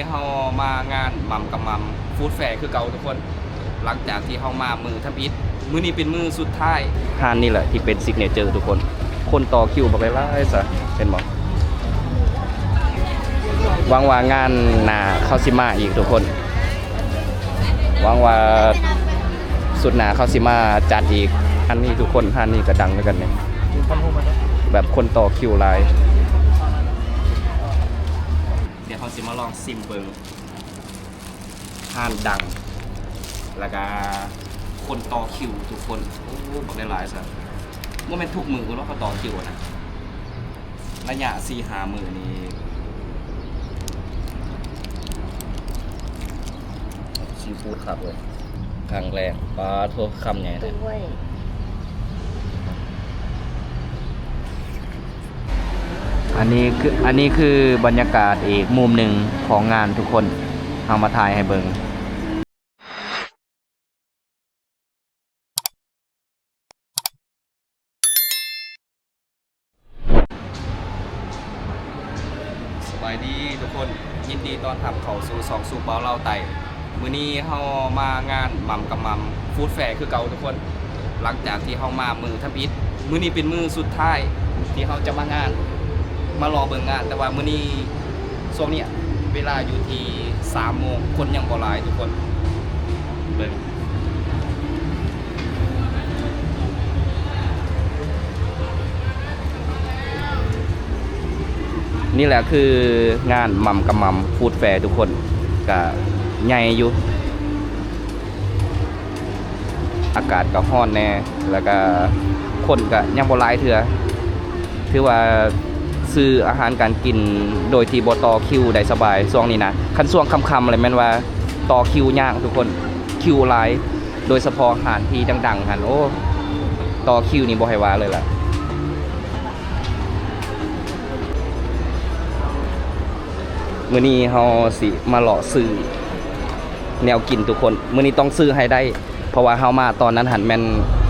ເຮົາມາງານໝ່ຳກະໝ່ຳຟູດແຟຄືເກົ່າທຸກຄົນ ຫຼັງຈາກທີ່ເຮົາມາມື້ທຳອິດ ມື້ນີ້ເປັນມື້ສຸດທ້າຍ. ຮ້ານນີ້ແຫຼະທີ່ເປັນຊິກເນເຈີທຸກຄົນ ຄົນຕໍ່ຄິວບັກຫຼາຍໆຊະ ເຫັນບໍ່? ຫວັງວ່າງານໜ້າເຂົາຊິມາອີກທຸກຄົນ ຫວັງວ່າສຸດໜ້າເຂົາຊິມາຈັດອີກ. ຮ້ານນີ້ທຸກຄົນ ຮ້ານນີ້ກະດັງຄືກັນນີ້ ແບບຄົນຕໍ່ຄິວຫຼາຍ. ດຽວເຮົາຊິມາລອງຊິມເບິ່ງ ຮ້ານດັງ ແລ້ວກະຄົນຕໍ່ຄິວທຸກຄົນ ໂອ້ ບັກຫຼາຍໆຊະ ບໍ່ແມ່ນທຸກມື້ເນາະເຂົາຕໍ່ຄິວນະ ໄລຍະສີ່ຫ້າມື້ນີ້. ຊີຟູດຄັກເວີຍ ຄັ້ງແລກ ປາໂທ້ ຄຳໃຫຍ່ແທ້. ອັນນີ້ຄື ອັນນີ້ຄືບັນຍາກາດອີກມຸມໜຶ່ງຂອງງານທຸກຄົນ ເຮົາມາຖ່າຍໃຫ້ເບິ່ງ. ສະບາຍດີທຸກຄົນ ຍິນດີຕ້ອນຮັບເຂົ້າສູ່ຊ່ອງສູ່ບ່າວລາວໃຕ້. ມື້ນີ້ເຮົາມາງານໝ່ຳກະໝ່ຳຟູດແຟຄືເກົ່າທຸກຄົນ ຫຼັງຈາກທີ່ເຮົາມາມື້ທຳອິດ ມື້ນີ້ເປັນມື້ສຸດທ້າຍທີ່ເຮົາຈະມາງານ ມາລໍເບິ່ງງານ. ແຕ່ວ່າມື້ນີ້ ຊ່ວງນີ້ເວລາຢູ່ທີ່ສາມໂມງ ຄົນຍັງບໍ່ຫຼາຍທຸກຄົນ ເບິ່ງ. ນີ້ແຫຼະຄືງານໝ່ຳກະໝ່ຳຟູດແຟທຸກຄົນ ກະໃຫຍ່ຢູ່ ອາກາດກະຮ້ອນແດ່ ແລ້ວກະຄົນກະຍັງບໍ່ຫຼາຍເທື່ອ ຖືວ່າຊື້ອາຫານການກິນໂດຍທີ່ບໍ່ຕໍ່ຄິວໄດ້ສະບາຍຊ່ວງນີ້ນະ. ຄັນຊ່ວງຄ່ຳໆແລ້ວແມ່ນວ່າຕໍ່ຄິວຍາກທຸກຄົນ ຄິວຫຼາຍ ໂດຍສະເພາະຮ້ານທີ່ດັງໆຫັ້ນ ໂອ້ ຕໍ່ຄິວນີ້ບໍ່ໃຫ້ວ່າເລີຍລະ. ມື້ນີ້ເຮົາຊິມາເລາະຊື້ແນວກິນທຸກຄົນ ມື້ນີ້ຕ້ອງຊື້ໃຫ້ໄດ້ ເພາະວ່າເຮົາມາຕອນນັ້ນຫັ້ນແມ່ນ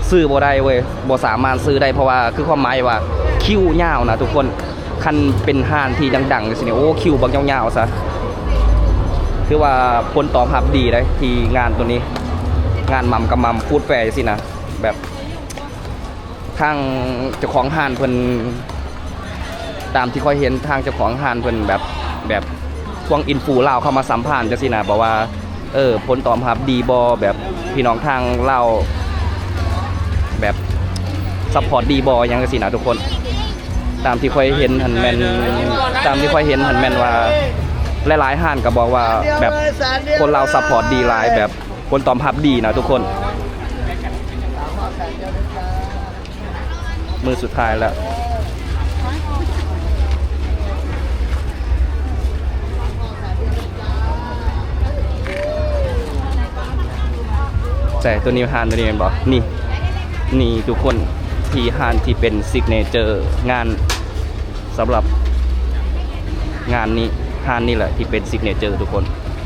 ຊື້ບໍ່ໄດ້ເວີຍ ບໍ່ສາມາດຊື້ໄດ້ ເພາະວ່າຄືຄວາມໝາຍວ່າຄິວຍາວນະທຸກຄົນ. ຄັນເປັນຮ້ານທີ່ດັງໆຈັ່ງຊີ້ນີ້ ໂອ້ ຄິວບັກຍາວໆຊະ. ຖືວ່າຜົນຕອບຮັບດີເດ້ ທີ່ງານໂຕນີ້ ງານໝ່ຳກະໝ່ຳຟູດແຟຈັ່ງຊີ້ນະ ແບບ ທາງເຈົ້າຂອງຮ້ານເພິ່ນ ຕາມທີ່ຂ້ອຍເຫັນທາງເຈົ້າຂອງຮ້ານເພິ່ນແບບ ແບບພວກອິນຟູລາວເຂົ້າມາສຳພາດຈັ່ງຊີ້ນະ ບອກວ່າ ເອີ ຜົນຕອບຮັບດີບໍ່ ແບບພີ່ນ້ອງທາງລາວແບບຊັບພອດດີບໍ່ ຫຍັງຈັ່ງຊີ້ນະທຸກຄົນ. ຕາມທີ່ຂ້ອຍເຫັນຫັ້ນແມ່ນ ຕາມທີ່ຂ້ອຍເຫັນຫັ້ນແມ່ນວ່າ ຫຼາຍໆຮ້ານກະບອກວ່າແບບຄົນລາວຊັບພອດດີຫຼາຍ ແບບ ຜົນຕອບຮັບດີນະທຸກຄົນ. ມື້ສຸດທ້າຍແລ້ວ ໃສ່ໂຕນີ້ ຮ້ານໂຕນີ້ແມ່ນບໍ່? ນີ້ ນີ້ທຸກຄົນ ທີ່ຮ້ານທີ່ເປັນຊິກເນເຈີງານ ສຳລັບງານນີ້ ຮ້ານນີ້ແຫຼະທີ່ເປັນຊິກເນເຈີທຸກຄົນ.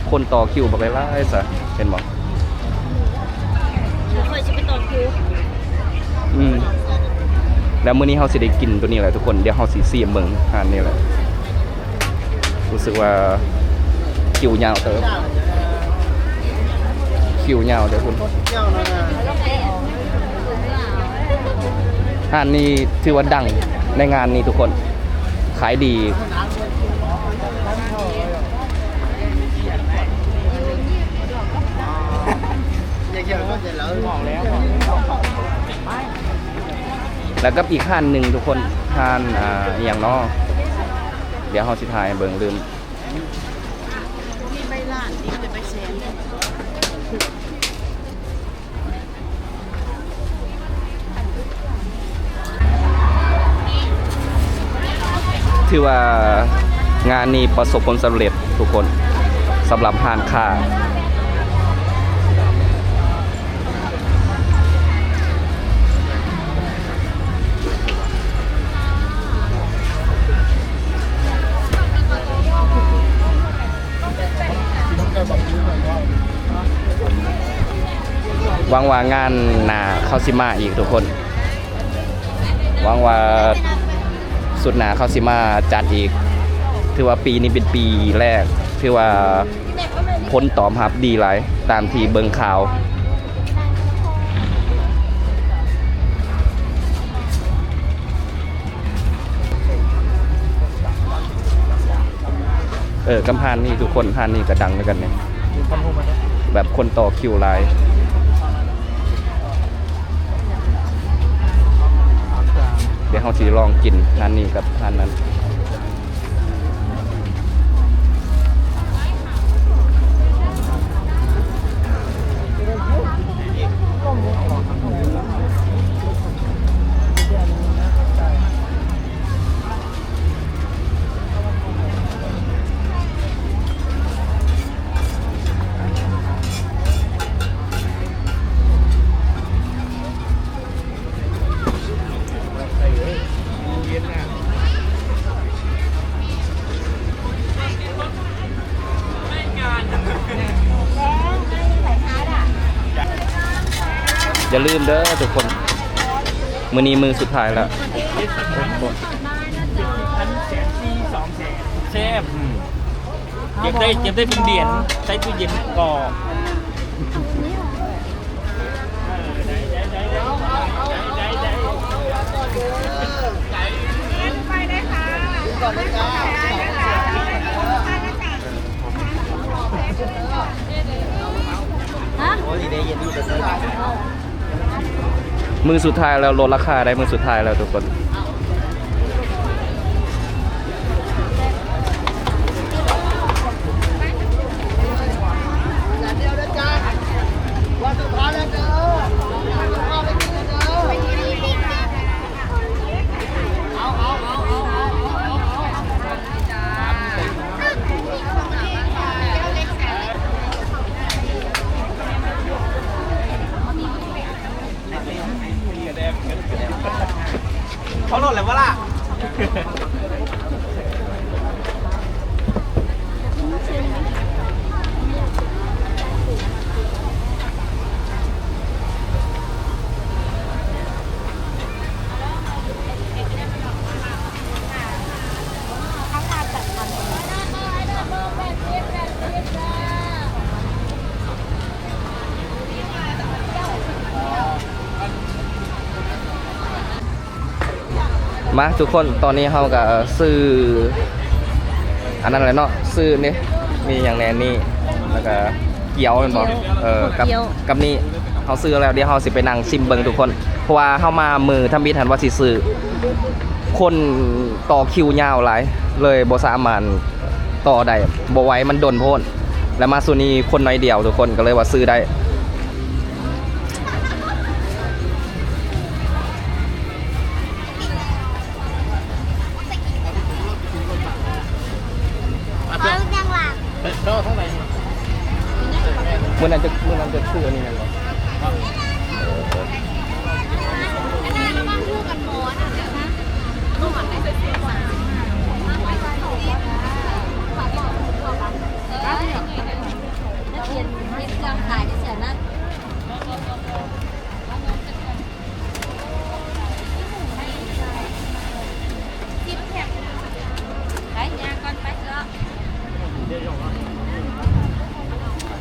ຄົນຕໍ່ຄິວບັກຫຼາຍໆຊະ ເຫັນບໍ່? ແລ້ວຂ້ອຍຊິໄປຕໍ່ຄິວ. ອືມ ແລ້ວມື້ນີ້ເຮົາຊິໄດ້ກິນໂຕນີ້ແຫຼະທຸກຄົນ. ດຽວເຮົາຊິຊີມເບິ່ງຮ້ານນີ້ແຫຼະ. ຮູ້ສຶກວ່າຄິວຍາວເຕີບ ຄິວຍາວເດີພຸ້ນ. ຮ້ານນີ້ຖືວ່າດັງໃນງານນີ້ທຸກຄົນ ຂາຍດີ. ແລ້ວກັບອີກຮ້ານໜຶ່ງທຸກຄົນ ຮ້ານ ອ່າ ອີ່ຫຍັງເນາະ ດຽວເຮົາຊິຖ່າຍໃຫ້ເບິ່ງ ລືມ. ມີໃບລ້ານ ມີແຕ່ໃບແສນ. ຖືວ່າງານນີ້ປະສົບຜົນສຳເລັດທຸກຄົນ ສຳລັບຮ້ານຄ້າ. ຫວັງວ່າງານໜ້າເຂົາຊິມາອີກທຸກຄົນ ຫວັງວ່າສຸດໜ້າເຂົາຊິມາຈັດອີກ. ຖືວ່າປີນີ້ເປັນປີແລກ ຖືວ່າຜົນຕອບຮັບດີຫຼາຍ ຕາມທີ່ເບິ່ງຂ່າວ. ເອີ ກັບຮ້ານນີ້ທຸກຄົນ ຮ້ານນີ້ກໍດັງຄືກັນນີ້ ແບບຄົນຕໍ່ຄິວຫຼາຍ. ດຽວເຮົາຊິລອງກິນຮ້ານນີ້ກັບຮ້ານນັ້ນ. ຢ່າລືມເດີທຸກຄົນ ມື້ນີ້ມື້ສຸດທ້າຍແລ້ວ. ແຊບ ເກັບໄດ້ ເກັບໄດ້ເປັນຫຼຽນ ໃສ່ຕູ້ເຢັນກໍ ມື້ສຸດທ້າຍແລ້ວ ລົດລາຄາໄດ້ມື້ສຸດທ້າຍແລ້ວທຸກຄົນ. ເຂົາໂຫຼດແລ້ວບໍ່ລະ? ມາທຸກຄົນ ຕອນນີ້ເຮົາກະຊື້ອັນນັ້ນແຫຼະເນາະ ຊື້ນີ້ ມີຫຍັງແດ່ນີ້ ແລ້ວກະກຽວແມ່ນບໍ່? ເອີ ກັບ ກັບນີ້ເຮົາຊື້ແລ້ວ ດຽວເຮົາຊິໄປນັ່ງຊິມເບິ່ງທຸກຄົນ ເພາະວ່າເຮົາມາມື້ທຳອິດຫັ້ນວ່າຊິຊື້ ຄົນຕໍ່ຄິວຍາວຫຼາຍ ເລີຍບໍ່ສາມາດຕໍ່ໄດ້ ບໍ່ໄຫວ ມັນດົນໂພດ ແລ້ວມາຊຸດນີ້ຄົນໜ້ອຍດຽວທຸກຄົນ ກໍເລີຍວ່າຊື້ໄດ້. ມື້ນັ້ນຈະ ມື້ນັ້ນຈະຊື້ອັນນີ້ແມ່ນບໍ່?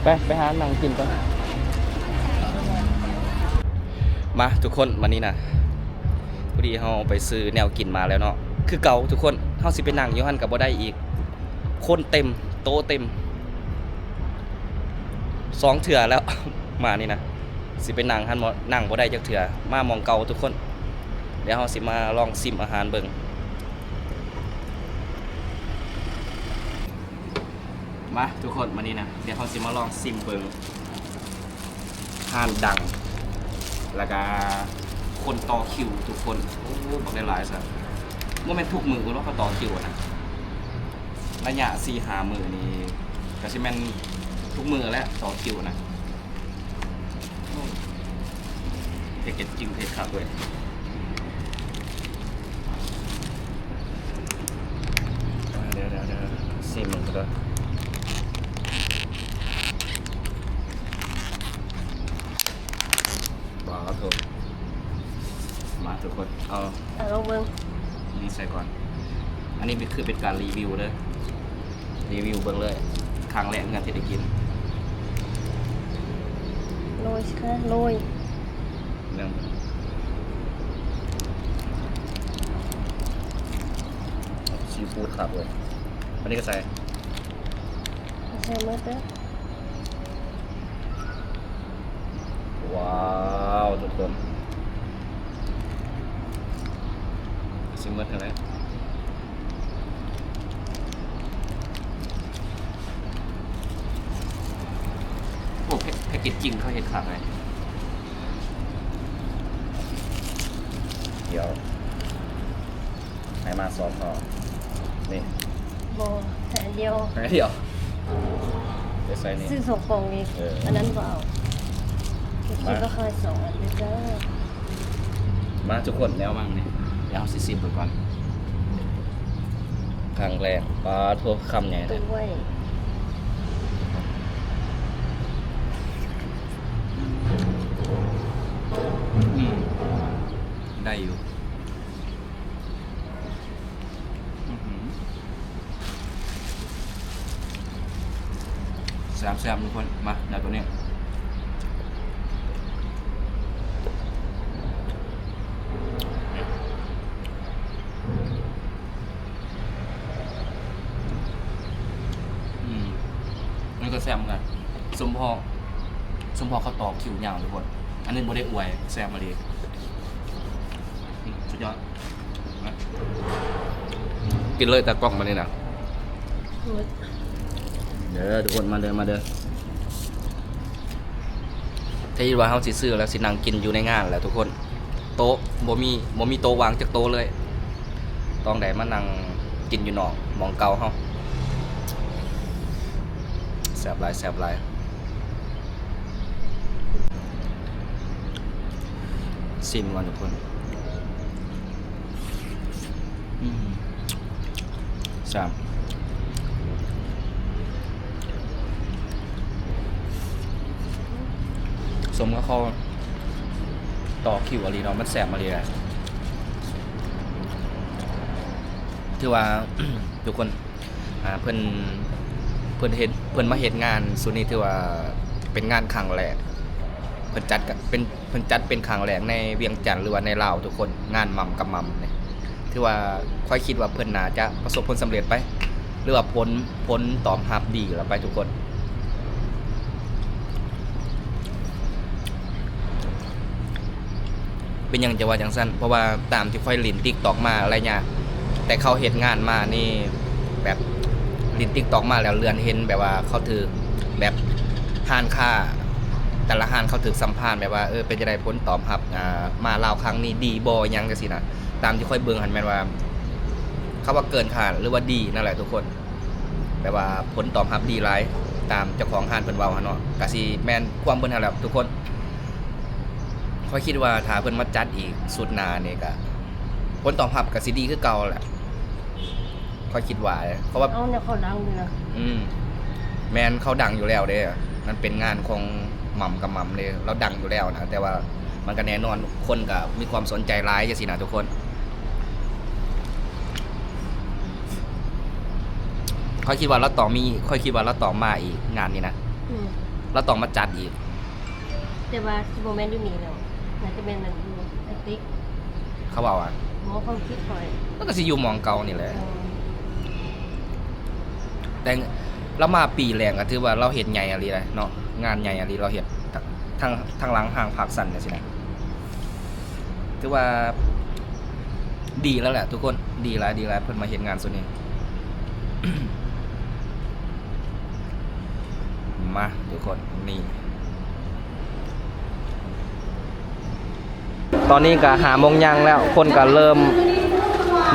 ໄປ ໄປຫານັ່ງກິນກ່ອນ. ມາທຸກຄົນ ມານີ້ນະ ພໍດີເຮົາໄປຊື້ແນວກິນມາແລ້ວເນາະ ຄືເກົ່າທຸກຄົນ ເຮົາຊິໄປນັ່ງຢູ່ຫັ້ນກໍບໍ່ໄດ້ອີກ ຄົນເຕັມ ໂຕະເຕັມ ສອງເທື່ອແລ້ວ ມານີ້ນະ ຊິໄປນັ່ງຫັ້ນບໍ່ ນັ່ງບໍ່ໄດ້ຈັກເທື່ອ ມາໝ່ອງເກົ່າທຸກຄົນ. ດຽວເຮົາຊິມາລອງຊິມອາຫານເບິ່ງ. ມາທຸກຄົນ ມານີ້ນະ ດຽວເຮົາຊິມາລອງຊິມເບິ່ງ ຮ້ານດັງ ແລ້ວກະຄົນຕໍ່ຄິວທຸກຄົນ ໂອ້ ບັກຫຼາຍໆຊະ ບໍ່ແມ່ນທຸກມື້ເນາະ ເຂົາຕໍ່ຄິວນະ ໄລຍະສີ່ຫ້າມື້ນີ້ ກະຊິແມ່ນທຸກມື້ແຫຼະ ຕໍ່ຄິວນະ. ໂອ້ ແພັກເກັດຈິງເຮັດຄັກເວີຍ ດຽວໆໆ ຊິມເບິ່ງກ່ອນເດີ. ບາໂທ ມາທຸກຄົນ ເອົາ ເອົາລອງເບິ່ງ ນີ້ໃສ່ກ່ອນ ອັນນີ້ຄືເປັນການຣີວິວເດີ ຣີວິວເບິ່ງເລີຍ. ຄັ້ງແລກເຮືອນທີ່ໄດ້ກິນ. ໂລຍຊິຄະ ໂລຍ. ແມ່ນ ຊີຟູດຄັກເວີຍ. ອັນນີ້ກໍໃສ່ ໃສ່ໝົດເດີ. ວ້າວ ທຸກຄົນ ຊິໝົດຫັ້ນແຫຼະ. ໂອ້ ແພັກ ແພັກເກດຈິງເຂົາເຮັດຄັກເລີຍ. ດຽວ ໃຫ້ມາສອງຫ່ອ ນີ້ ບໍ່ ໃສ່ອັນດຽວ ໃຫ້ອັນດຽວ ໄປໃສ່ນີ້ ຊື້ສອງກ່ອງນີ້ ເອີ ອັນນັ້ນບໍ່ເອົາ ມາ ຄິດວ່າຂາຍສອງອັນເດີຈ້າ. ມາທຸກຄົນ ແນວມັນນີ້ ດຽວເຮົາຊິຊິມເບິ່ງກ່ອນ ຄັ້ງແລກ. ປາໂທ້ ຄຳໃຫຍ່ເດ້ ອືມ ໄດ້ຢູ່. ອືຫື ແຊບໆ ທຸກຄົນ ມາ ແນວໂຕນີ້ ອືມ ມັນກໍແຊບເໝືອນກັນ ສົມພໍ ສົມພໍເຂົາຕໍ່ຄິວຍາວ ທຸກຄົນ ອັນນີ້ບໍ່ໄດ້ອວຍ ແຊບອີ່ຫຼີ ອືມ ສຸດຍອດ. ກິນເລີຍຕາກ້ອງບາດນີ້ນະ ເດີທຸກຄົນ ມາເດີ ມາເດີ. ຖ້າຄິດວ່າເຮົາຊິຊື້ແລ້ວຊິນັ່ງກິນຢູ່ໃນງານແຫຼະທຸກຄົນ ໂຕະບໍ່ມີ ບໍ່ມີໂຕະວ່າງຈັກໂຕະເລີຍ ຕ້ອງໄດ້ມານັ່ງກິນຢູ່ນອກ ໝ່ອງເກົ່າເຮົາ. ແຊບຫຼາຍ ແຊບຫຼາຍ. ຊີມກ່ອນທຸກຄົນ ອືມ ແຊບ ສົມກັບເຂົາຕໍ່ຄິວອີ່ຫຼີເນາະ ມັນແຊບອີ່ຫຼີແຫຼະ ຖືວ່າ ທຸກຄົນ ອ່າ ເພິ່ນ ເພິ່ນເຮັດ ເພິ່ນມາເຮັດງານຊຸດນີ້ ຖືວ່າເປັນງານຄັ້ງແລກ ເພິ່ນຈັດກະເປັນ ເພິ່ນຈັດເປັນຄັ້ງແລກໃນວຽງຈັນ ຫຼືວ່າໃນລາວທຸກຄົນ ງານໝ່ຳກັບໝ່ຳນີ້ ຖືວ່າຂ້ອຍຄິດວ່າເພິ່ນໜ້າຈະປະສົບຜົນສຳເລັດໄປ ຫຼືວ່າຜົນ ຜົນຕອບຮັບດີລະໄປທຸກຄົນ. ເປັນຫຍັງຈະວ່າຈັ່ງຊັ້ນ? ເພາະວ່າຕາມທີ່ຂ້ອຍຫຼິ້ນຕິກຕັອກມາໄລຍະ ແຕ່ເຂົາເຮັດງານມານີ້ ແບບຫຼິ້ນຕິກຕັອກມາແລ້ວເລື່ອນເຫັນແບບວ່າເຂົາຖືກ ແບບຮ້ານຄ້າແຕ່ລະຮ້ານເຂົາຖືກສຳພານແບບວ່າ ເອີ ເປັນຈັ່ງໃດຜົນຕອບຮັບ ອ່າ ມາລາວຄັ້ງນີ້ດີບໍ່ ອີ່ຫຍັງຈັ່ງຊີ້ນະ. ຕາມທີ່ຂ້ອຍເບິ່ງຫັ້ນແມ່ນວ່າ ເຂົາວ່າເກີນຄາດ ຫຼືວ່າດີນັ້ນແຫຼະທຸກຄົນ. ແບບວ່າຜົນຕອບຮັບດີຫຼາຍ ຕາມເຈົ້າຂອງຮ້ານເພິ່ນເວົ້າຫັ້ນເນາະ ກະຊິແມ່ນຄວາມເພິ່ນຫັ້ນແຫຼະທຸກຄົນ. ຂ້ອຍຄິດວ່າຖ້າເພິ່ນມາຈັດອີກຊຸດໜ້ານີ້ກະ ຜົນຕອບຮັບກະຊິດີຄືເກົ່າແຫຼະ ຂ້ອຍຄິດວ່າ ເພາະວ່າ ເອົາ ແນວເຂົາດັງຢູ່ນະ ອືມ ແມ່ນ ເຂົາດັງຢູ່ແລ້ວເດ້ ມັນເປັນງານຂອງໝ່ຳກັບໝ່ຳເດ້ ລາວດັງຢູ່ແລ້ວນະ ແຕ່ວ່າ ມັນກະແນ່ນອນ ຄົນກະມີຄວາມສົນໃຈຫຼາຍຈັ່ງຊີ້ນະທຸກຄົນ. ຂ້ອຍຄິດວ່າລາວຕ້ອງມີ ຂ້ອຍຄິດວ່າລາວຕ້ອງມາອີກງານນີ້ນະ ອືມ ລາວຕ້ອງມາຈັດອີກ ແຕ່ວ່າຊິບໍ່ແມ່ນຢູ່ນີ້ແລ້ວ ໜ້າຈະແມ່ນນັ້ນຢູ່ແອັດຕິກ ເຂົາເວົ້າວ່າ ບໍ່ ຄວາມຄິດຂ້ອຍ ມັນກະຊິຢູ່ໝ່ອງເກົ່ານີ້ແຫຼະ ເອີ ແຕ່ລາວມາປີແລກກະຖືວ່າລາວເຮັດໃຫຍ່ອີ່ຫຼີເນາະ ງານໃຫຍ່ອີ່ຫຼີລາວເຮັດ ທັງ ທັງຫຼັງຫ້າງພາກສັນຈັ່ງຊີ້ນະ ຖືວ່າດີແລ້ວແຫຼະທຸກຄົນ ດີຫຼາຍ ດີຫຼາຍ ເພິ່ນມາເຮັດງານຊຸດນີ້ ມາທຸກຄົນ ນີ້ ຕອນນີ້ກະຫ້າໂມງຢ່າງແລ້ວ ຄົນກະເລີ່ມ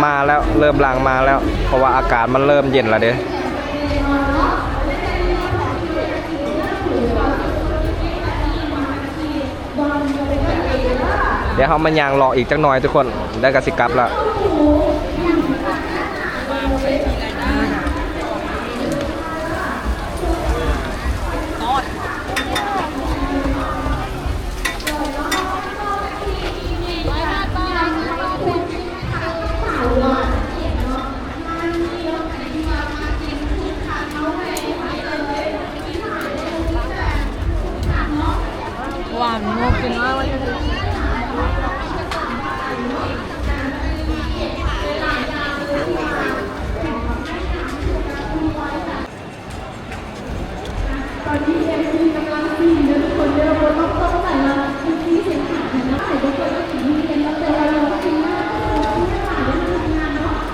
ມາແລ້ວ ເລີ່ມຫຼັ່ງມາແລ້ວ ເພາະວ່າອາກາດມັນເລີ່ມເຢັນແລ້ວເດ້. ດຽວເຮົາມາຍ່າງເລາະອີກຈັກໜ່ອຍທຸກຄົນ ແລ້ວກະຊິກັບລະ. ເ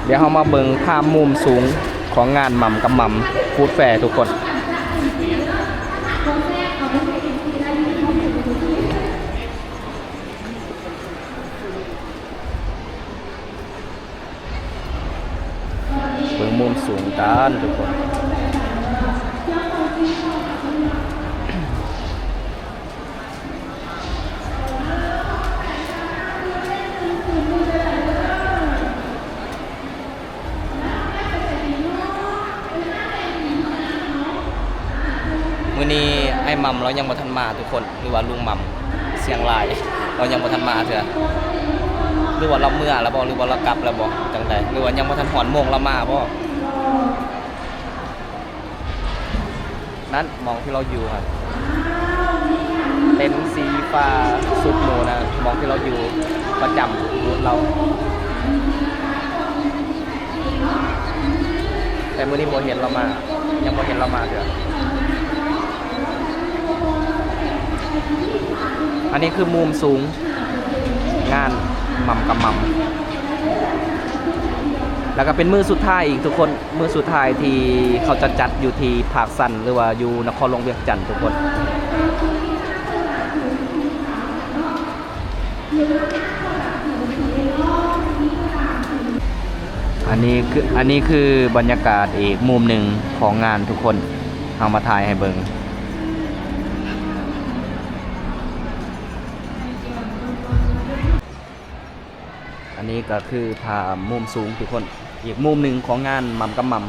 ດຽວເຮົາມາເບິ່ງພາບມຸມສູງຂອງງານໝ່ຳກຳໝ່ຳຟູດແຟທຸກຄົນ. ເບິ່ງມຸມສູງກັນທຸກຄົນ. ມື້ນີ້ອ້າຍໝ່ຳລາວຍັງບໍ່ທັນມາທຸກຄົນ ຫຼືວ່າລຸງໝ່ຳຊຽງລາຍ ລາວຍັງບໍ່ທັນມາເທື່ອ ຫຼືວ່າລາວເມືອແລ້ວບໍ່ ຫຼືວ່າລາວກັບແລ້ວບໍ່ ຈັ່ງໃດ ຫຼືວ່າຍັງບໍ່ທັນຮອດໂມງລາວມາບໍ່. ນັ້ນ ໝ່ອງທີ່ລາວຢູ່ຫັ້ນ ເຕັນສີຟ້າສຸດໝູ່ນະ ໝ່ອງທີ່ລາວຢູ່ປະຈຳບູດລາວ ແຕ່ມື້ນີ້ບໍ່ເຫັນລາວມາ ຍັງບໍ່ເຫັນລາວມາເທື່ອ. ອັນນີ້ຄືມຸມສູງງານໝ່ຳກຳໝ່ຳ ແລ້ວກໍເປັນມື້ສຸດທ້າຍອີກທຸກຄົນ. ມື້ສຸດທ້າຍທີ່ເຂົາຈະຈັດຢູ່ທີ່ປາກຊັນ ຫຼືວ່າຢູ່ນະຄອນຫຼວງວຽງຈັນທຸກຄົນ. ອັນນີ້ຄື ອັນນີ້ຄືບັນຍາກາດອີກມຸມໜຶ່ງຂອງງານທຸກຄົນ ເຮົາມາຖ່າຍໃຫ້ເບິ່ງ. ອັນນີ້ກໍຄືພາບມຸມສູງທຸກຄົນ ອີກມຸມໜຶ່ງຂອງງານໝ່ຳກຳໝ່ຳ.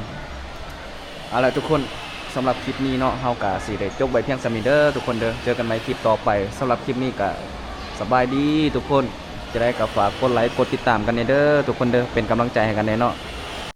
ເອົາລະທຸກຄົນ ສຳລັບຄລິບນີ້ເນາະ ເຮົາກໍຊິໄດ້ຈົບໄວ້ພຽງສ່ຳນີ້ເດີທຸກຄົນເດີ. ເຈີກັນໃໝ່ຄລິບຕໍ່ໄປ. ສຳລັບຄລິບນີ້ກໍສະບາຍດີທຸກຄົນ. ຈັ່ງໃດກໍຝາກກົດໄລກົດຕິດຕາມກັນແດ່ເດີທຸກຄົນເດີ ເປັນກຳລັງໃຈໃຫ້ກັນແດ່ເນາະ.